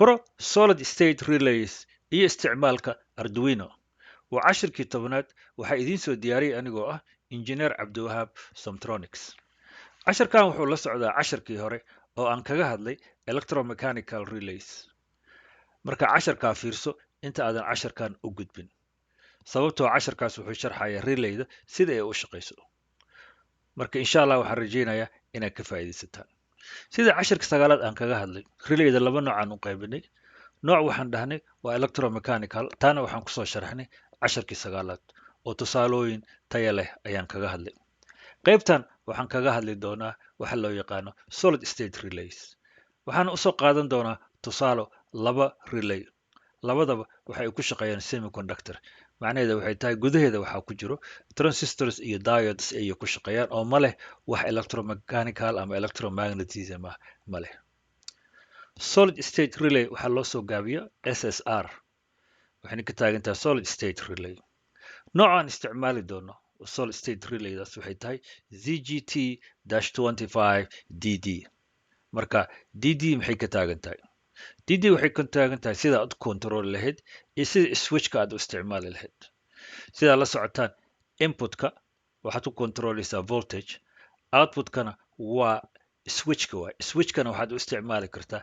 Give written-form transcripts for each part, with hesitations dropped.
Baro solid state relays iyo isticmaalka Arduino. Waa cashirkii 10aad. Waxaa idiin soo diyaariyay anigoo ah Injineer Cabdiwahaab Somtronics. Casharkan wuxuu la socdaa casharkii hore oo aan kaga hadlay electromechanical relays. Marka casharkaa fiirso inta aadan casharkan u gudbin, sababtoo casharkaas wuxuu sharxayaa relayda sida ay u shaqayso. Marka insha Allah waxaan rajaynayaa inaad ka faa'iidaysataan. Sida casharka sagaalaad aan kaga hadlay, relayda laba nooc aan u qaybinay. Nooc waxaan dhahnay waa electromechanical, taana waxaan kusoo sharxnay casharkii sagaalaad oo tusaalooyin taya leh ayaan kaga hadlay. Qaybtan waxaan kaga hadli doonaa waxa loo yaqaano solid state relays. Waxaan usoo qaadan doonaa tusaalo laba relay. Labadaba waxay ku shaqeeyaan semiconductor. Macnaheeda waxay tahay gudaheeda waxaa ku jiro transistors iyo diodes ayay ku shaqeeyaan, oo ma leh wax electromechanical ama electromagnetism ah ma leh. Solid state relay waxaa loo soo gaabiyo SSR, waxayna ka taagan tahay solid state relay. Noocaan isticmaali doono solid state relaydaas waxay tahay ZGT-25DD. Marka DD maxay ka taagan tahay? DD waxay ka taagan tahay sida aad u control lahayd iyo sida switchka aad u isticmaali lahayd. Sidaa la socotaan, inputka waxaad ku controleysaa voltage, outputkana waa switchka waay. Switchkana waxaad u isticmaali kartaa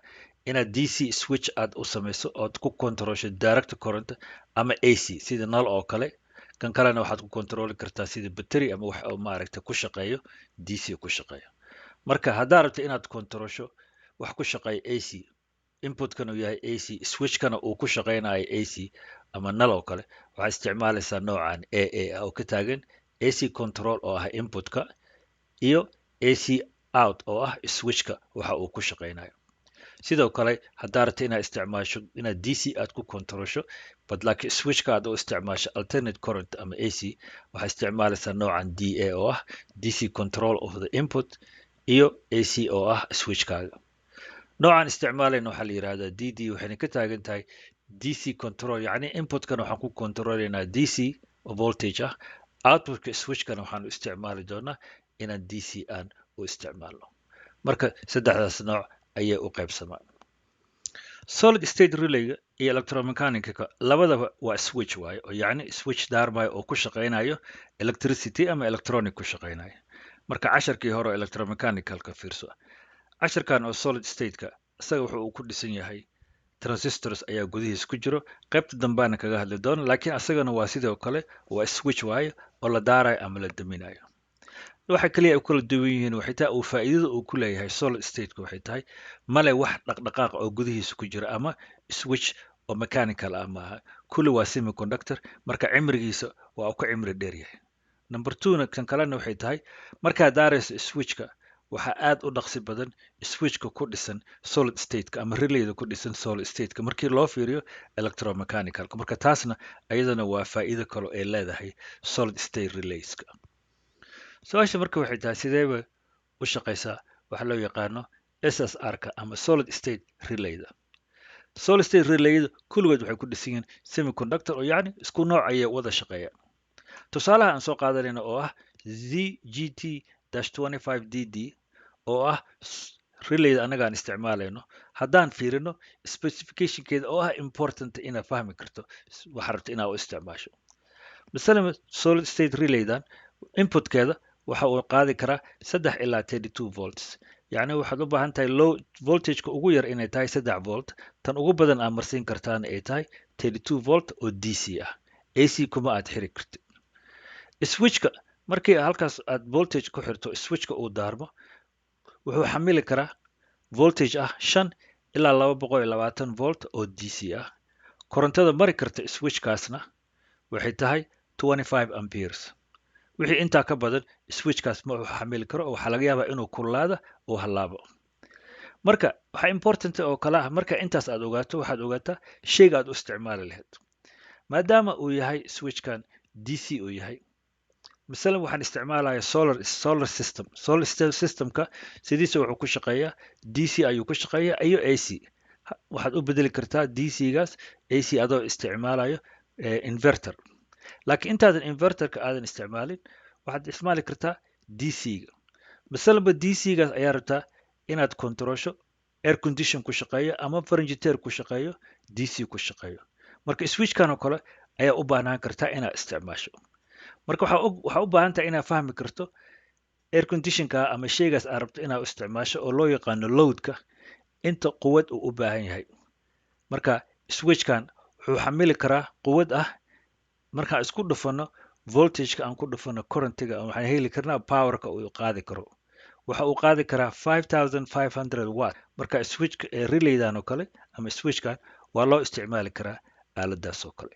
inaad DC switch aad u samayso ood ku controlsho direct current ama AC sida nal oo kale. Kan kalena waxaad ku controli kartaa sida battery ama wax oo maaragta ku shaqeeyo DC ku shaqeeyo. Marka haddaa rabto inaad controlsho wax ku shaqeeyo AC, inputkana uu yahay AC, switchkana uu ku shaqeynayo AC ama nal oo kale, waxaad isticmaalaysaa noocan AA ah oo ka taagan AC control oo ah inputka iyo AC out oo ah switchka waxa uu ku shaqeynayo. Sidoo kale haddaa rabto inaad isticmaasho inaad DC aad ku controlsho but laakiin switchka aad u isticmaasho alternate current ama AC, waxaa isticmaalaysaa noocan DA oo ah DC control of the input iyo AC oo ah switchkaaga. Noocan isticmaalayna waxaa la yidhahdaa DD, waxayna ka taagan tahay DC control, yacni inputkan waxaan ku controlaynaa DC voltage ah, outputka switchkana waxaan u isticmaali doonaa inaan DC aan u isticmaalno. Marka saddexdaas nooc ayay u qaybsamaan. Solid state relayga iyo electromechanicalka labadaba waa switch waaye, oo yacni switch daarmayo oo ku shaqaynayo electricity ama electronic ku shaqaynayo. Marka casharkii hore electromechanicalka fiirso. Casharkan oo solid stateka isaga wuxuu uu ku dhisan yahay transistors ayaa gudihiis ku jiro. Qaybta dambaana kaga hadli doona, laakiin asagana waa sidoo kale waa switch waaye oo la daarayo ama la daminayo. Waxa kaliya ay u kala duwan yihiin waxay tahay uu faa'iidada uu ku leeyahay solid stateka waxay tahay male wax dhaqdhaqaaq oo gudihiisa ku jira ama switch oo mechanical ah maaha, kulli waa semiconductor. Marka cimrigiisa waa uu ka cimri dheer yahay. Number two-na, kan kalena waxay tahay markaad daarayso switchka waxaa aad u dhaqsi badan switchka ku dhisan solid stateka ama relayda ku dhisan solid stateka markii loo fiiriyo electromechanicalka. Marka taasna ayadana waa faa'iido kale ay leedahay solid state relayska. Su-aasha marka waxay tahay, sideeba u shaqaysaa waxa loo yaqaano SSR-ka ama solid state relayda? Solid state relayda kulligood waxay ku dhisan yihiin semiconductor, oo yacni isku nooc ayay wada shaqeeyaan. Tusaalaha aan soo qaadanayna oo ah ZGT-25DD oo ah relayda annaga aan isticmaalayno, haddaan fiirino specificationkeeda oo ah important inaad fahmi karto waxaa rabta inaad u isticmaasho. Masalan, solid state relaydan inputkeeda waxa uu qaadi karaa 3 ilaa 32 volts. Yacni waxaad u baahan tahay low voltageka ugu yar inay tahay 3 volt, tan ugu badan aad marsiin kartaana ay tahay 32 volt oo DC ah. AC kuma aad xiri kartid. Switchka markii halkaas aad voltage ku xirto, switchka uu daarmo, wuxuu xamili karaa voltage ah 5 ilaa 220 volt oo DC ah. Korontada mari karta switchkaasna waxay tahay 25 amperes. Wixii intaa ka badan switchkaas ma uu xamili karo, oo waxaa laga yaabaa inuu kululaada uu hallaabo. Marka waxaa important oo kale ah, marka intaas aad ogaato, waxaad ogaataa shayga aad u isticmaali lahayd. Maadaama uu yahay switchkan DC uu yahay, masalan waxaan isticmaalaya solar system. Solar systemka sidiisa wuxuu ku shaqeeyaa DC ayuu ku shaqeeyaa iyo AC. Waxaad u bedeli kartaa DC-gaas AC adoo isticmaalayo inverter, laakiin intaadan inverterka aadan isticmaalin waxaad isticmaali kartaa DC-ga. Masalanba DC-gaas ayaa rabtaa inaad controlsho Air condition ku shaqeeyo ama frinjiteer ku shaqeeyo, DC ku shaqeeyo. Marka switchkan oo kale ayaa u baahnaan kartaa inaad isticmaasho. Marka waxaa u baahan tahay inaad fahmi karto air conditionka ama sheygaas aad rabto inaad isticmaasho oo loo yaqaano loadka, inta quwad uu u baahan yahay. Marka switchkan wuxuu xamili karaa quwad ah, markaan isku dhufano voltageka aan ku dhufano currentiga, waxaan heli karnaa powerka uu qaadi karo. Waxa uu qaadi karaa 5500 watt. Marka switchka relaydan oo kale ama switchkan waa loo isticmaali karaa aaladaas oo kale.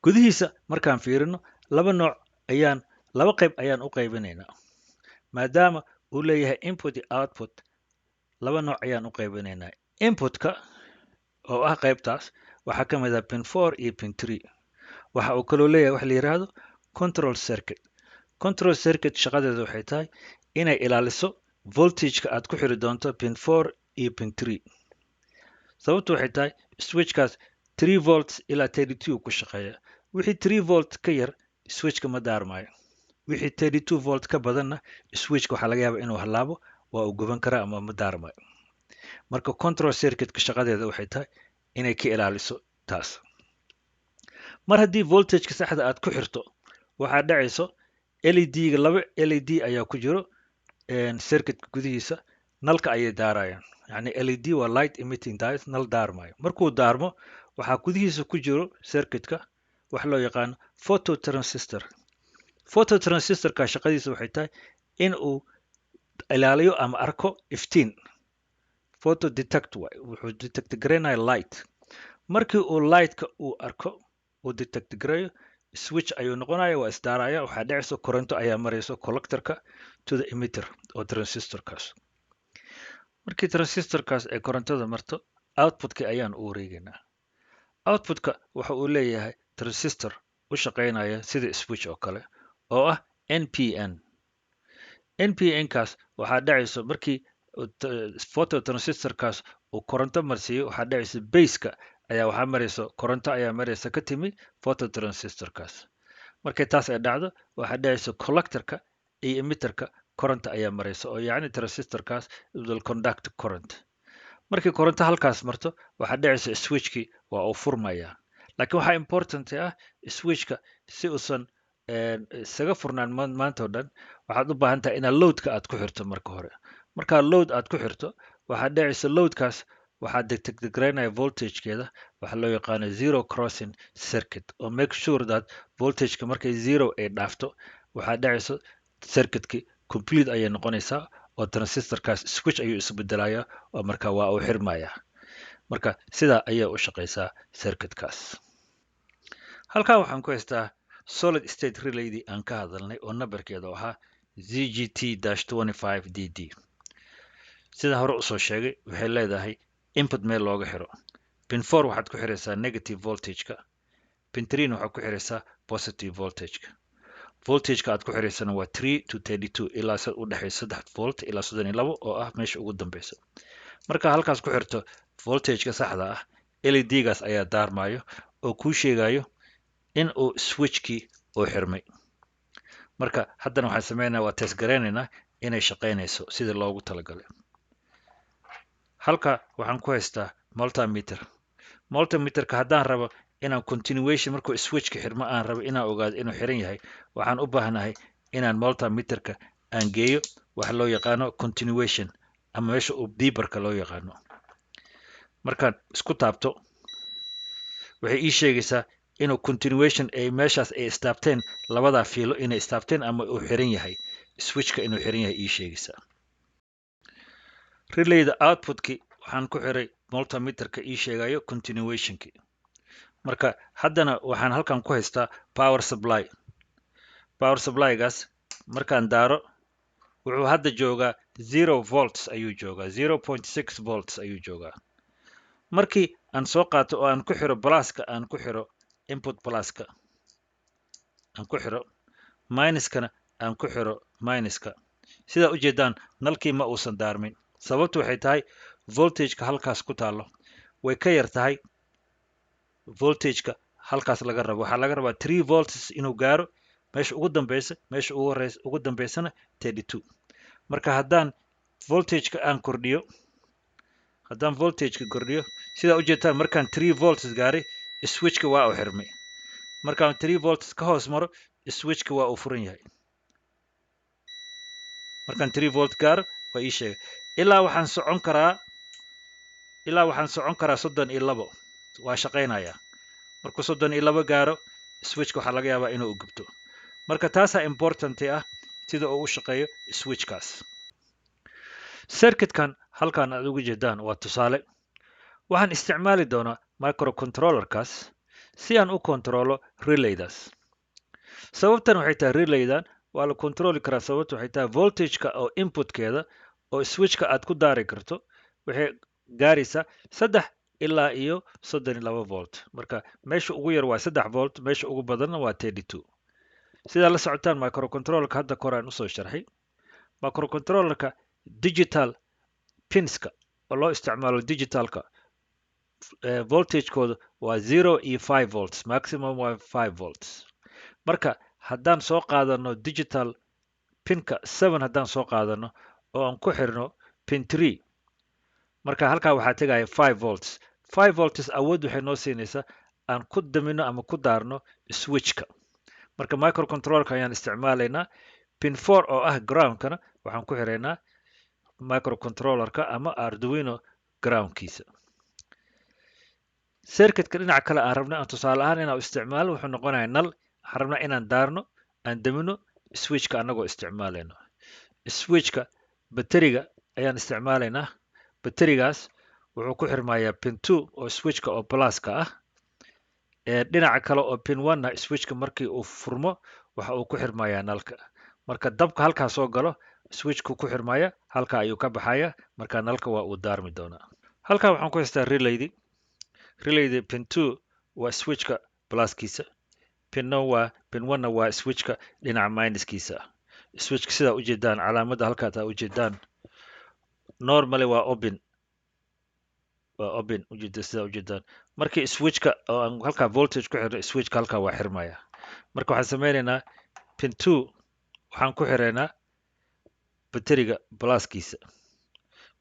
Gudihiisa markaan fiirino, laba nooc ayaan, laba qayb ayaan u qaybinaynaa. Maadaama uu leeyahay input iyo output, laba nooc ayaan u qaybinaynaa. Inputka oo ah qaybtaas waxaa ka mid ah pin 4 iyo pin 3. Waxa uu kaloo leeyahay wax la yiraahdo control circuit. Control circuit shaqadeedu waxay tahay inay ilaaliso voltageka aad ku xiri doonto pin 4 iyo pin 3. Sababtu waxay tahay switchkaas 3 volts ilaa 32 ku shaqeeya. Wixii 3 volt ka yar switchka ma daarmayo, wixii 32 volt ka badanna switchka waxaa laga yaabaa inuu halaabo, waa uu guban karaa ama ma daarmayo. Marka control circuitka shaqadeeda waxay tahay inay ka ilaaliso taas. Mar haddii voltageka saxda aad ku xirto, waxaa dhacayso LED-ga, laba LED ayaa ku jiro circuitka gudihiisa, nalka ayay daarayaan. Yani LED waa light emitting diode, nal daarmayo. Markuu daarmo, waxaa gudihiisa ku jiro circuitka wax loo yaqaano phototransistor. Phototransistorka shaqadiisa waxay tahay in uu ilaaliyo ama arko iftiin. Photo detect waay, wuxuu detect garaynaya light. Markii uu lightka uu arko, uu detect gareeyo, switch ayuu noqonaya, waa isdaaraya. Waxaa dhacayso koronto ayaa marayso collectorka to the emitter oo transistorkaas. Markii transistorkaas ay korontada marto, outputka ayaan u wareegaynaa. Outputka waxa uu leeyahay transistor u shaqaynaya sida switch oo kale oo ah NPN. NPN kaas waxaa dhacayso markii phototransistorkaas uu koronto marsiiyo, waxaa dhacayso baseka ayaa waxaa marayso koronto ayaa maraysa ka timi phototransistorkaas. Markay taas ay dhacdo, waxaa dhacayso collectorka iyo emitterka koronto ayaa maraysa, oo yacni transistorkaas will conduct current. Markii koronto halkaas marto, waxaa dhacaysa switchkii waa uu furmayaa. Laakiin waxaa important ah, switchka si uusan isaga furnaan maanta oo dhan, waxaad u baahan tahay inaad loadka aad ku xirto marka hore. Markaa load aad ku xirto, waxaa dhacaysa loadkaas waxaa detect garaynaya voltagekeeda waxaa loo yaqaano zero crossing circuit, oo make sure that voltageka markay zero ay dhaafto, waxaa dhacayso circuitki complete ayay noqonaysaa oo transistorkaas switch ayuu isu bedelayaa oo marka waa uu xirmayaa. Marka sidaa ayay u shaqaysaa circuitkaas. Halkan waxaan ku haystaa solid state relaydii aan ka hadalnay oo numberkeeda ahaa ZGT-25DD. Sida hore usoo sheegay, waxay leedahay input meel looga xiro. Pin 4 waxaad ku xiraysaa negative voltageka, pin 3 waxaad ku xiraysaa positive voltageka. Voltageka aad ku xiraysana waa 3 to 32, ilaa u dhexaysa 3 volt ilaa 32 oo ah meesha ugu dambeysa. Marka halkaas ku xirto voltageka saxda ah, LED-gaas ayaa daarmayo oo kuu sheegayo in uu switchkii uu xirmay. Marka haddana waxaan sameynaya waa test garaynaynaa inay shaqaynayso sidii loogu talagalay. Halka waxaan ku haystaa multimeter. Multimeterka haddaan rabo inaan continuation, markuu switchka xirmo aan rabo inaan ogaado inuu xiran yahay, waxaan u baahnahay inaan multimeterka aan geeyo waxa loo yaqaano continuation ama meesha uu beeperka loo yaqaano. Markaan isku taabto, waxay ii sheegaysaa inuu continuation ay meeshaas ay istaabteen, labadaa fiilo inay istaabteen ama uu xiran yahay, switchka inuu xiran yahay ii sheegaysaa. Relayda outputki waxaan ku xiray multimeterka ii sheegayo continuationki. Marka haddana waxaan halkan ku haystaa power supply. Power supplygaas markaan daaro, wuxuu hadda joogaa 0 volts ayuu joogaa, 0.6 volts ayuu joogaa. Markii aan soo qaato oo aan ku xiro pluska, aan ku xiro input pluska aan ku xiro, minuskana aan ku xiro minuska, sidaa ujeedaan nalkii ma uusan daarmin. Sababtu waxay tahay voltageka halkaas ku taalo way ka yar tahay voltageka halkaas laga rabo. Waxaa laga rabaa 3 volts inuu gaaro meesha ugu dambeysa, meesha ugu horeysa ugu dambeysana 32. Marka haddaan Voltageka aan kordhiyo, haddaan voltageka kordhiyo, sidaa ujeedtaan, markaan 3 volts gaaray, switchka waa uu xirmay. Markaan 3 volts ka hoos maro, switchka waa uu furan yahay. Markaan 3 volt gaaro, waa ii sheegay ilaa waxaan socon karaa 32, waa shaqaynayaa. Markuu 32 gaaro, switchka waxaa laga yaabaa inuu gubto. Marka taasaa important ah, sida uu u shaqeeyo switchkaas. Circuitkan halkan aad uga jeedaan waa tusaale. Waxaan isticmaali doonaa microcontrollerkaas si aan u controlo relaydaas. Sababtan waxay tahay, relaydan waa la controli karaa. Sababta waxay tahay, voltageka oo inputkeeda oo switchka aad ku daari karto waxay gaaraysaa 3 ilaa iyo 32 volt. Marka meesha ugu yar waa 3 volt, meesha ugu badanna waa 32. Sidaa la socotaan, microcontrollerka hadda kor aan usoo sharxay, microcontrollerka digital pinska oo loo isticmaalo digitalka, voltagekooda waa 0 iyo 5 volts, maximum waa 5 volts. Marka haddaan soo qaadano digital pinka 7, haddaan soo qaadano oo aan ku xirno pin 3, marka halkaa waxaa tegaya 5 volts. 5 volts awood waxay noo siinaysaa aan ku damino ama ku daarno switchka. Marka microcontrollerka ayaan isticmaalaynaa. Pin 4 oo ah groundkana waxaan ku xiraynaa microcontrollerka ama Arduino groundkiisa. Circuitka dhinaca kale aan rabno aan tusaale ahaan inaan isticmaalo wuxuu noqonayaa nal. Waxaan rabnaa inaan daarno, aan damino switchka annagoo isticmaalayno switchka. Bateriga ayaan isticmaalaynaa. Baterigaas wuxuu ku xirmayaa pin 2 oo switchka oo pluska ah. Dhinaca kale oo pin 1 na, switchka markii uu furmo, waxa uu ku xirmayaa nalka. Marka dabka halkaa soo galo, switchku ku xirmaya, halka ayuu ka baxaya. Marka nalka waa uu daarmi doonaa. Halkaa waxaan ku haystaa relaydi. Relaydi pin 2 waa switchka pluskiisa, pinna waa pin 1-na waa switchka dhinaca minuskiisa ah. Switchka sidaa ujeedaan, calaamadda halkaas aa ujeedaan, normally waa open, waa open ujeeda. Sidaa ujeedaan, markii switchka oo aan halkaa voltage ku xirno, switchka halkaa waa xirmaya. Marka waxaan sameynaynaa, pin 2 waxaan ku xiraynaa bateriga pluskiisa.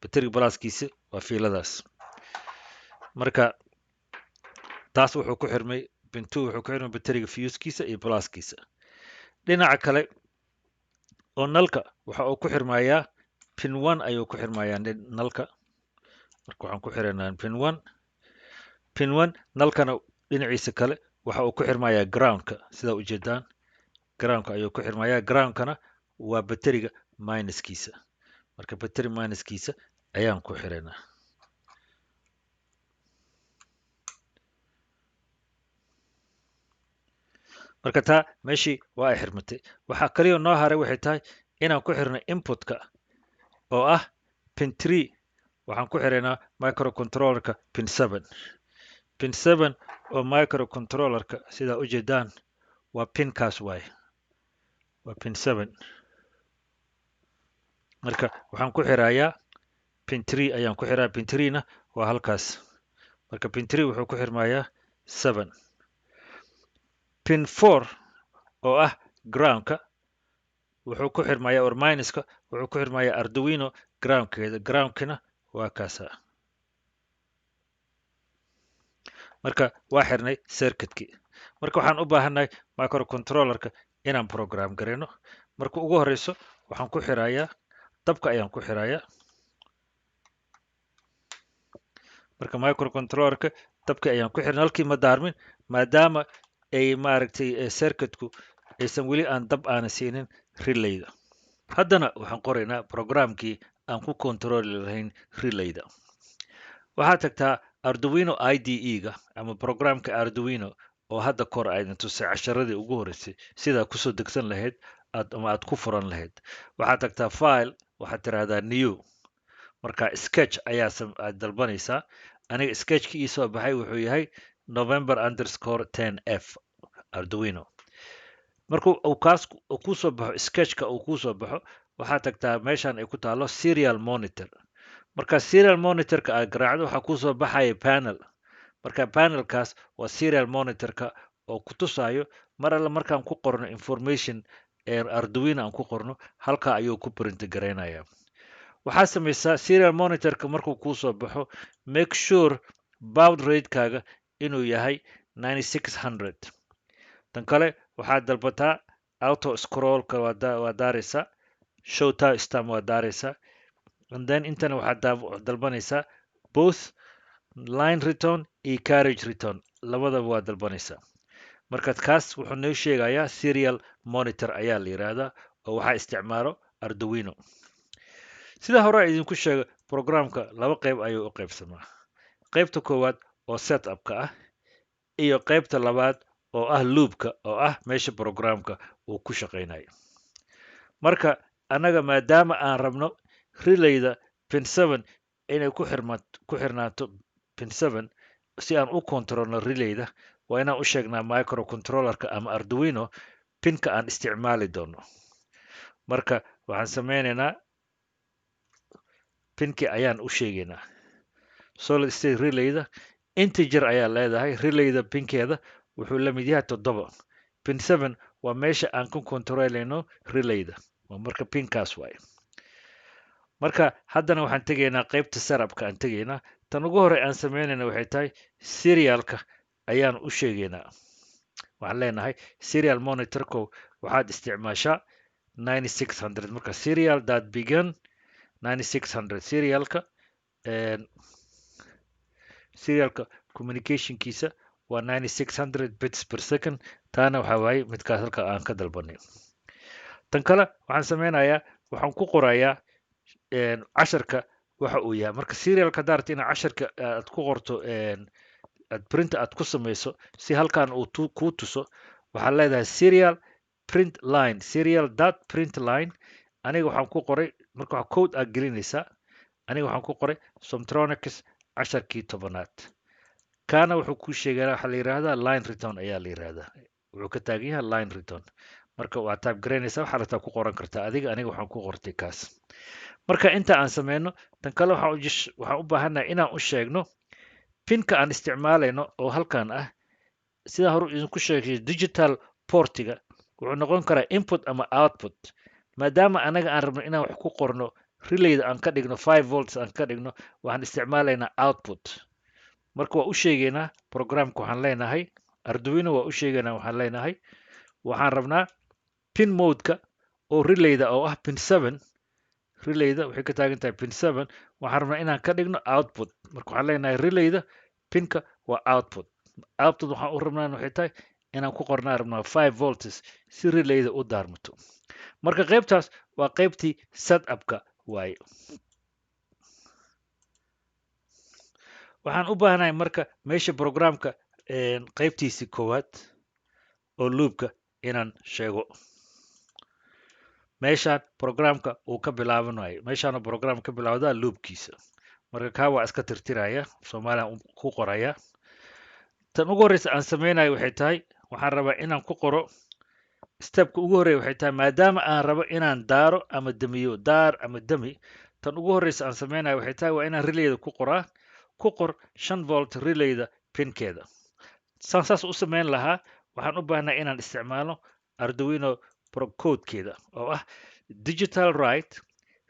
Bateriga pluskiisa waa fiiladaas. Marka taas wuxuu ku xirmay, pin 2 wuxuu ku xirmay bateriga fusekiisa iyo pluskiisa. Dhinaca kale oo nalka waxa uu ku xirmayaa pin 1 ayuu ku xirmayaa nalka. Marka waxaan ku xiraynaa pin 1, pin 1. Nalkana dhinaciisa kale waxa uu ku xirmayaa groundka. Sidaa ujeedaan, groundka ayuu ku xirmayaa. Groundkana waa bateriga minuskiisa. Marka bateri minuskiisa ayaan ku xiraynaa. Marka taa meeshii waa ay xirmatay. Waxaa kaliya noo haray waxay tahay inaan ku xirno inputka oo ah pin 3. Waxaan ku xiraynaa microcontrollerka pin 7. Pin 7 oo microcontrollerka, sidaa ujeedaan, waa pinkaas waaye, waa pin 7. Marka waxaan ku xirayaa pin 3 ayaan ku xirayaa. Pin 3 na waa halkaas. Marka pin 3 wuxuu ku xirmayaa 7. Pin 4 oo ah groundka wuxuu ku xirmayaa, or minuska, wuxuu ku xirmayaa Arduino groundkeeda. Groundkina waa kaasa. Marka waa xirnay circuitkii. Marka waxaan u baahannahay microcontrollerka inaan program garayno. Marka ugu horeyso waxaan ku xirayaa dabka ayaan ku xirayaa. Marka microcontrollerka dabka ayaan ku xirnay. Halkii ma daarmin, maadaama ay maaragtay circuitku aysan weli aan dab aana siinin relayda. Haddana waxaan qoraynaa programkii aan ku controli lahayn relayda. Waxaad tagtaa Arduino IDE-ga ama programka Arduino oo hadda kor aydin tusay casharadii ugu horreysay sidaa kusoo degsan lahayd aad ama aad ku furan lahayd. Waxaad tagtaa File, waxaad tiraahdaa New. Marka sketch ayaa aad dalbanaysaa. Aniga sketchkii ii soo baxay wuxuu yahay November_10F Arduino. Markuu uu kaas uu kusoo baxo, sketchka uu kusoo baxo, waxaad tagtaa meeshan ay ku taalo serial monitor. Marka serial monitorka aad garaacdo, waxaa kusoo baxaya panel. Marka panelkaas waa serial monitorka oo ku tusayo mar alle markaan ku qorno information ee Arduino aan ku qorno, halka ayuu ku print garaynaya. Waxaa samaysaa serial monitorka markuu kuu soo baxo, make sure baud ratekaaga inuu yahay 9600. Tan kale, waxaad dalbataa auto scrollka waa daaraysaa, show timestamp waa daaraysaa, and then intana waxaad dalbanaysaa both line return iyo carriage return, labadaba waa dalbanaysaa. Marka kaas wuxuu noo sheegayaa serial monitor ayaa la yiraahdaa oo waxaa isticmaalo Arduino. Sida hore idinku sheegay, programka laba qayb ayuu u qaybsamaa: qaybta koowaad oo setupka ah iyo qaybta labaad oo ah loopka, oo ah meesha programka uu ku shaqaynayo. Marka annaga maadaama aan rabno relayda pin 7 inay ku xirnaato pin 7 si aan u controlno relayda, waa inaan u sheegnaa microcontrollerka ama Arduino pinka aan isticmaali doono. Marka waxaan sameynaynaa, pinki ayaan u sheegaynaa. Solid state relayda integer ayaa leedahay. Relayda pinkeeda wuxuu la mid yahay 7. Pin 7 waa meesha aan ku controlayno relayda, waa marka pinkaas waaye. Marka haddana waxaan tegaynaa qaybta setupka aan tegaynaa. Tan ugu horey aan sameynayna waxay tahay serialka ayaan u sheegaynaa. Waxaan leenahay serial monitorko waxaad isticmaashaa 9600. Marka serial dot begin 9600. Serialka communicationkiisa waa 9600 bits per second. Taana waxaa waaye midkaas halka aan ka dalbanay. Tan kale waxaan sameynayaa, waxaan ku qorayaa casharka waxa uu yahay. Marka serialka haddaad rabto inaad casharka aad ku qorto, aad print aad ku samayso si halkan uu kuu tuso, waxaad leedahay serial print line, serial dot print line. Aniga waxaan ku qoray, marka waxa code aad gelinaysaa, aniga waxaan ku qoray Somtronics casharkii 10aad. Kaana wuxuu kuu sheegaa, waxaa la yiraahdaa line return ayaa la yiraahdaa, wuxuu ka taagan yahay line return. Marka waa type garaynaysaa, waxaa rabtaa ku qoran kartaa adiga. Aniga waxaan ku qortay kaas. Marka inta aan sameyno, tan kale waxaan u baahannahay inaan u sheegno pinka aan isticmaalayno oo halkan ah. Sida hore idinku sheegay, digital portiga wuxuu noqon karaa input ama output. Maadaama anaga aan rabno inaan wax ku qorno, relayda aan ka dhigno 5 volts aan ka dhigno, waxaan isticmaalaynaa output. Marka waa u sheegaynaa programka, waxaan leenahay Arduino waa u sheegaynaa, waxaan leenahay waxaan rabnaa pin modeka oo relayda oo ah pin 7. Relayda waxay ka taagan tahay pin 7. Waxaan rabnaa inaan ka dhigno output. Marka waxaan leenahay relayda pinka waa output. Output waxaan u rabnaa waxay tahay inaan ku qornaa rabnaa 5 volts si relayda u daarmato. Marka qaybtaas waa qaybtii setupka waaye. Waxaan u baahanahay marka meesha programka qaybtiisii koowaad oo loopka inaan sheego, meeshaan programka uu ka bilaabanayo, meeshaanu program ka bilowdaa loopkiisa. Marka kaa waa iska tirtiraya, Soomaaliya ku qoraya. Tan ugu horreysa aan sameynayo waxay tahay, waxaan rabaa inaan ku qoro stepka ugu horreeya waxay tahay, maadaama aan rabo inaan daaro ama damiyo, daar ama dami, tan ugu horreysa aan sameynayo waxay tahay waa inaan relayda ku qoraa. Ku qor 5 volt relayda pinkeeda. Saan saas u sameyn lahaa, waxaan u baahnaa inaan isticmaalo Arduino codekeeda oo ah digital write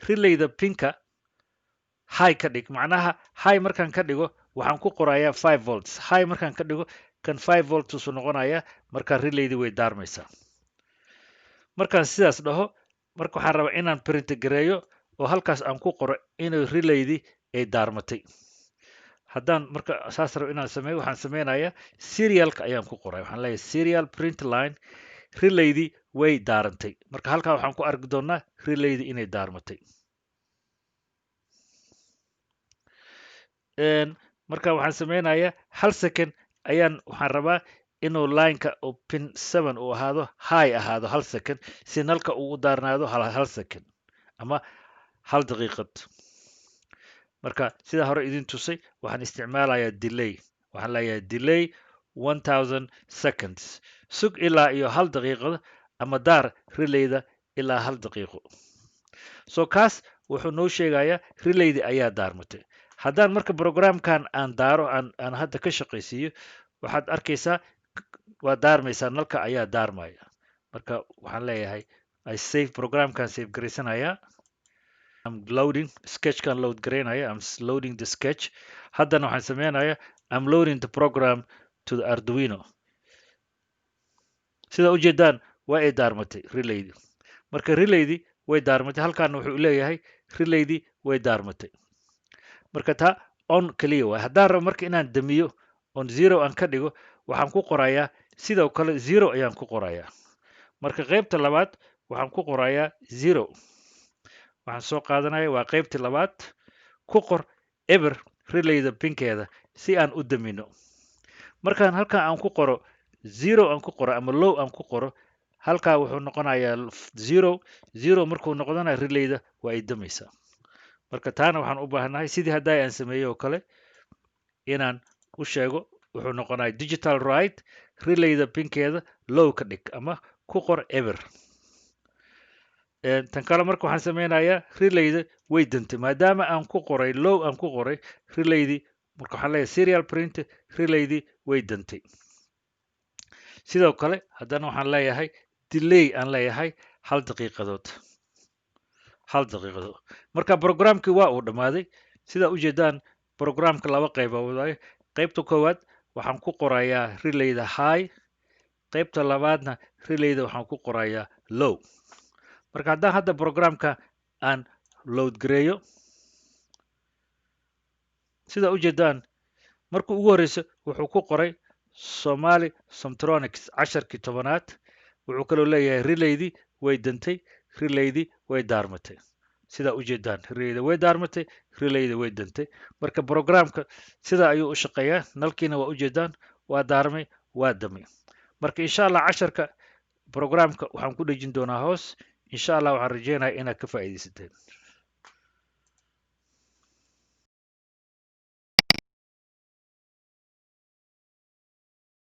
relayda pinka high ka dhig. Macnaha high markaan ka dhigo, waxaan ku qorayaa 5 volts. High markaan ka dhigo, kan 5 volts uu noqonayaa. Markaa relaydi way daarmaysaa markaan sidaas dhaho. Marka waxaan rabaa inaan print gareeyo oo halkaas aan ku qoro inay relaydi ay daarmatay. Haddaan marka saas rabo inaan sameeyo, waxaan sameynayaa serialka ayaan ku qoray. Waxaan leeyahay serial print line relaydi way daarantay. Marka halkaa waxaan ku arki doonaa relaydi inay daarmatay. Marka waxaan sameynayaa hal second ayaan waxaan rabaa inuu lineka oo pin 7 uu ahaado high ahaado hal second, si nalka uu u daarnaado hal second ama hal daqiiqad. Marka sida hore idin tusay, waxaan isticmaalayaa delay. Waxaan leeyahay delay 1000 seconds, sug ilaa iyo hal daqiiqad ama daar relayda ilaa hal daqiiqo. So kaas wuxuu noo sheegayaa relaydi ayaa daarmatay. Haddaan marka programkan aan daaro, aan hadda ka shaqaysiiyo, waxaad arkaysaa waa daarmaysaa, nalka ayaa daarmaya. Marka waxaan leeyahay I save programkan, save garaysanayaa. I'm loading sketchkan, load garaynaya. I'm loading the sketch. Haddana waxaan sameynaya, I'm loading the program to the Arduino. Sida ujeedaan, waa ay daarmatay relaydi. Marka relaydi way daarmatay. Halkaana wuxuu leeyahay relaydi way daarmatay. Marka taa on kaliya waay. Haddaan rabo marka inaan damiyo on zero aan ka dhigo, waxaan ku qorayaa sidoo kale zero ayaan ku qorayaa. Marka qaybta labaad waxaan ku qorayaa zero. Waxaan soo qaadanaya waa qaybtii labaad, ku qor eber relayda pinkeeda si aan u damino. Markaan halkan aan ku qoro zero aan ku qoro ama low aan ku qoro, halkaa wuxuu noqonayaa zero. Zero markuu noqdona, relayda waa ay damaysaa. Marka taana waxaan u baahanahay, sidii hadday aan sameeyey oo kale, inaan u sheego. Wuxuu noqonaya digital write, relayda pinkeeda low ka dhig ama ku qor eber. Tan kale marka waxaan sameynayaa, relayda way dantay maadaama aan ku qoray low aan ku qoray relaydi. Marka waxaan leeyahay serial print, relaydi way dantay. Sidoo kale haddana waxaan leeyahay delay aan leeyahay 1 daqiiqadood, 1 daqiiqadood. Marka programkii waa uu dhammaaday. Sidaa ujeedaan, programka laba qayba waaye. Qaybta koowaad waxaan ku qorayaa relayda high, qaybta labaadna relayda waxaan ku qorayaa low. Marka haddaan hadda programka aan load gareeyo, sidaa ujeedaan, markuu ugu horeyso wuxuu ku qoray Somali Somtronics casharkii 10aad. Wuxuu kaloo leeyahay relaydi way dantay, relaydi way daarmatay. Sidaa ujeedaan, relayda way daarmatay, relayda way dantay. Marka programka sidaa ayuu u shaqeeyaa. Nalkiina waa ujeedaan, waa daarmay, waa damay. Marka insha Allah casharka programka waxaan ku dhejin doonaa hoos. Insha Allah waxaan rajeynayaa inaad ka faa'iidaysateen.